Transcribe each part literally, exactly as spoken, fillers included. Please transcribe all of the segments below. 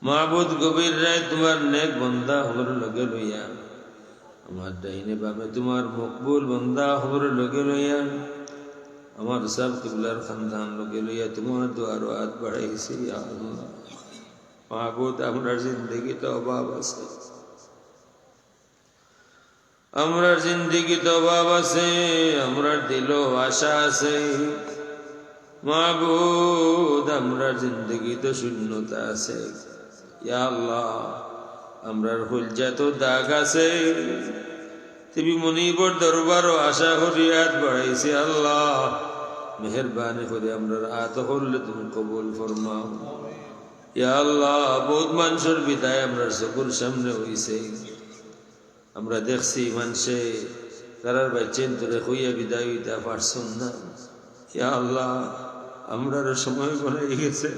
মাবুদ, গভীর রাইত তুমার নেক বান্দা অকলর লগে লইয়া, আমার ডাইনে বামে তুমার মকবুল বান্দা অকলর লগে লইয়া, আমার সাব কিবলার খান্দান লগে লইয়া তুমার দুয়ারো আত বাড়াইছি, ইয়া আল্লাহ। মাবুদ, আমরার জিন্দেগিত অভাব আছে, আমরার জিন্দেগিত অভাব আছে, আমরার দিলো আশা আছে। মাবুদ, আমরার জিন্দেগিত শূন্যতা আছে। ইয়া আল্লাহ, আমরার কইলজাত দাগ আছে। তিবি মুনিবর দরবারো আশা করি আত বাড়াইছি, আল্লাহ, মেহেরবানি করি আমরার আত অকলরে তুমি কবুল ফরমাও। ইয়া আল্লাহ, বউত মানষর বিদায় আমরার চকুর সামনে অইছে। আমরা দেখছি মানষে তারার বাইচ্চাইন্তরে কইয়া বিদায় অইতা পারছইন না। ইয়া আল্লাহ, আমরারও সময় গনাই গেছে।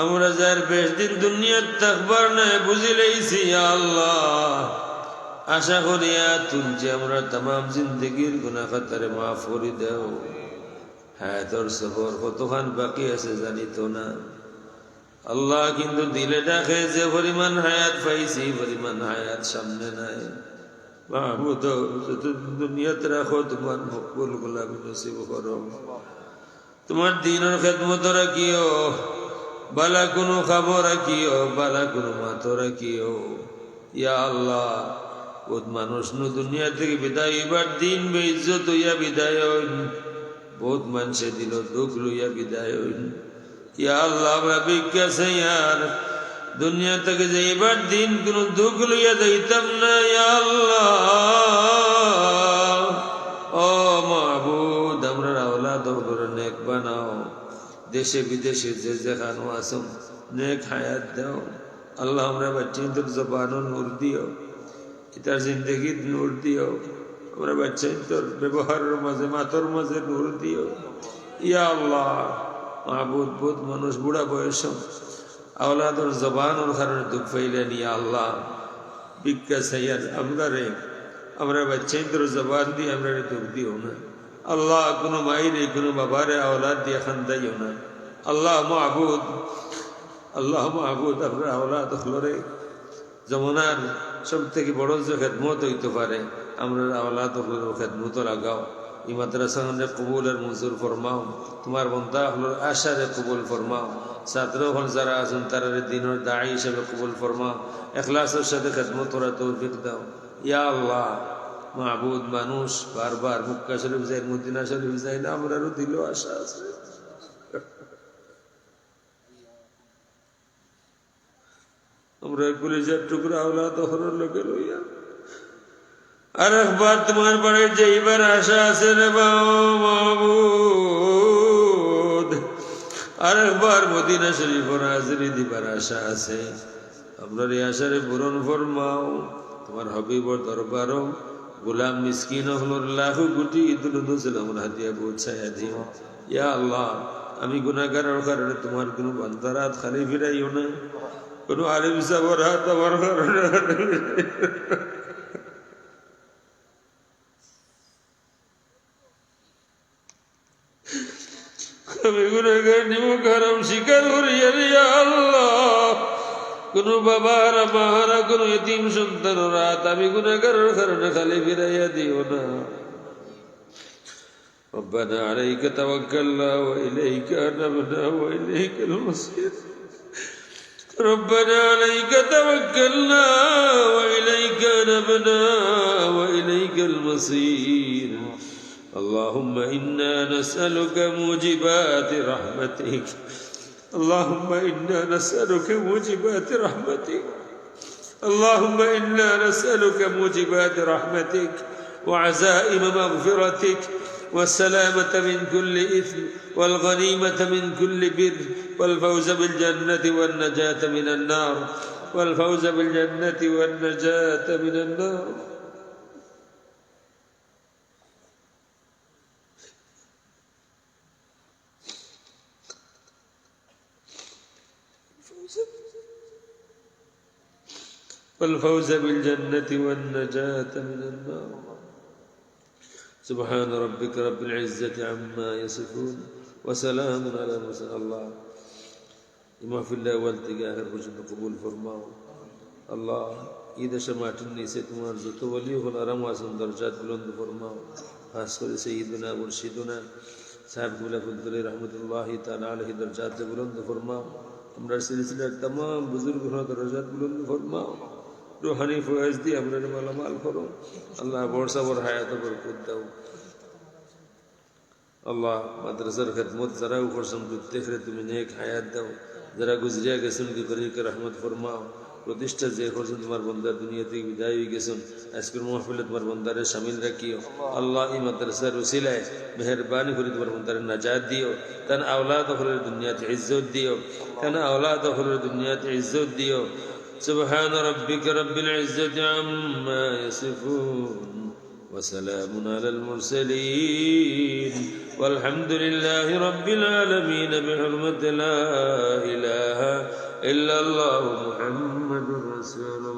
আমরা যার বেশ দিন দুনিয়াত থাকবার নায় বুঝিলাইছি, ইয়া আল্লাহ। আশা করিয়া তুলছি আমরার তামাম জিন্দেগির গুনাহ খাতারে মাফ করি দেও। হায়াতর সফর কতখান বাকি আছে জানি তো না। আল্লাহ, কিন্তু দিলে ডাকে যে পরিমাণ হায়াত পাইছি, ই পরিমাণ হায়াত সামনে নাই। মাবুদ, যতদিন দুনিয়াত রাখো, তুমার মকবুল গোলামি নসিব করো। তুমার দিনর খেদমতো রাখিও, বালা কুনু কামো রাখিও, বালা কুনু মাতো রাখিও। ইয়া আল্লাহ, বউত মানুষ নু দুনিয়া থাকি বিদায় অইবার দিন বেইজ্জত অইয়া বিদায় অইন। বউত মানষে দিলো দুখ লইয়া বিদায় অইন। ইয়া আল্লাহ, আমরা ভিক্ষা চাইয়ার, দুনিয়া থাকি যাইবার দিন কুনু দুখ লইয়া যাইতাম না, ইয়া আল্লাহ। ও মাবুদ, আমরার আওলাদ অকলরে নেক বানাও, দেশে বিদেশে যে যেখানো আছইন নেক হায়াত দেও। আল্লাহ, আমরার বাইচ্চাইন্তর জবানো নূর দিও, ইতার জিন্দেগিত নূর দিও, আমরার বাইচ্চাইন্তর ব্যবহারর মাঝে, মাতর মাঝে নূর দিও। ইয়া আল্লাহ, মাবুদ, বউত মানুষ বুড়া বয়সো আওলাদর জবানর কারণে দুখ পাইলাইন, ইয়া আল্লাহ, ভিক্ষা চাইয়ার আমরারে, আমরার বাইচ্চাইন্তর জবান দি আমরারে দুখ দিও না। আল্লাহ, কুনু মাইরে, কুনু বাবারে আওলাদ দিয়া কান্দাইও না। আল্লাহ মাবুদ, আল্লাহ মাবুদ, আমরার আওলাদ অকলরে জমানার সব থাকি বড় যে খেদমত অইতো পারে, আমরার আওলাদ অকলর খেদমতো লাগাও। ই মাদ্রাসাখানরে কবুল আর মঞ্জুর ফরমাও। তুমার বন্দা অকলর আশারে কবুল ফরমাও। ছাত্র অকল যারা আছইন, তারারে দিনর দায়ী হিসাবে কবুল ফরমাও। ইখলাসর সাথে খেদমত করার তৌফিক দাও। ইয়া আল্লাহ, মাবুদ, মানুষ বারবার মক্কা শরীফ যাইন, মদিনা শরীফ যাইন, আমরারও দিলো আশা আছে। আমরার কলিজার টুকরা আওলাদ অকলর লগে লইয়া আরেকবার তুমার বাড়িত যাইবার আশা আছে রে বা-, মাবুদ। আরেকবার মদিনা শরীফর হাজিরি দিবার আশা আছে। আমরার ই আশারে পূরণ ফরমাও। তুমার হাবিবর দরবারো গোলাম মিসকিন অকলর লাখো কোটি দুরুদ সালামর হাদিয়া পৌঁছাইয়া দিও। ইয়া আল্লাহ, আমি গুনাহগারর কারণে তুমার কুনু বান্দার আত খালি ফিরাইও না, কুনু আলিম সাবর আত আমার কারণে খালি ফিরাইও না। আমি গুনাহগার, নিমক হারাম স্বীকার করি, ইয়া আল্লাহ। কুনু বাবা হারা, মা হারা, কুনু এতিম সন্তানর আত আমি গুনাহগারর কারণে খালি ফিরাইয়া দিও না। ربنا عليك توكلنا وإليك أنبنا وإليك المصير. ربنا عليك توكلنا وإليك أنبنا وإليك المصير. اللهم إنا نسألك موجبات رحمتك. اللهم إنا نسألك موجبات رحمتك. اللهم إنا نسألك موجبات رحمتك وعزائم مغفرتك والسلامة من كل إثم والغنيمة من كل بر والفوز بالجنة والنجاة من النار، والفوز بالجنة والنجاة من النار. والفوز بالجنة والنجاة من النار. سبحان ربك رب العزة عما يصفون. وسلام على المرسلين. আল্লাহ, এই মাহফিলটা আউয়াল থাকি আখের পর্যন্ত কবুল ফরমাও। আল্লাহ, এই দেশর মাটির নিচে তোমার যত ওলি অকল আরাম আছইন, দরজাত বুলন্দ ফরমাও। খাস করি সৈয়দনা মুর্শিদনা সাহেব কিবলা ফুলতলি রহমতুল্লাহি তাআলা আলাইহি দরজাত বুলন্দ ফরমাও। আমরার সিলসিলার তামাম বুজুর্গ অকলর দরজাত বুলন্দ ফরমাও। রুহানি ফয়েজ দি আমরারে মালামাল করো। আল্লাহ, বড় সাবর হায়াতো বরকত দাও। আল্লাহ, মাদ্রাসার খেদমত যারাউ করছইন, প্রত্যেকরে তুমি নেক হায়াত দাও। যারা গুজরিয়া গেছইন, গিবরিকে রহমত ফরমাও। প্রতিষ্ঠা যে করছইন, তোমার বন্দা দুনিয়া থাকি বিদায় অইগেছইন, আজকের মাহফিলো তোমার বন্দারে শামিল রাখিও। আল্লাহ, এই মাদ্রাসার উসিলায় মেহেরবানি করি তোমার বন্দারে নাজাত দিও। তান আওলাদ অকলরে দুনিয়াত ইজ্জত দিও। তান আওলাদ অকলরে দুনিয়াত ইজ্জত দিও। سبحان ربك رب العزة عما يصفون وسلام على المرسلين والحمد لله رب العالمين بحرمة لا إله إلا الله محمد رسول الله.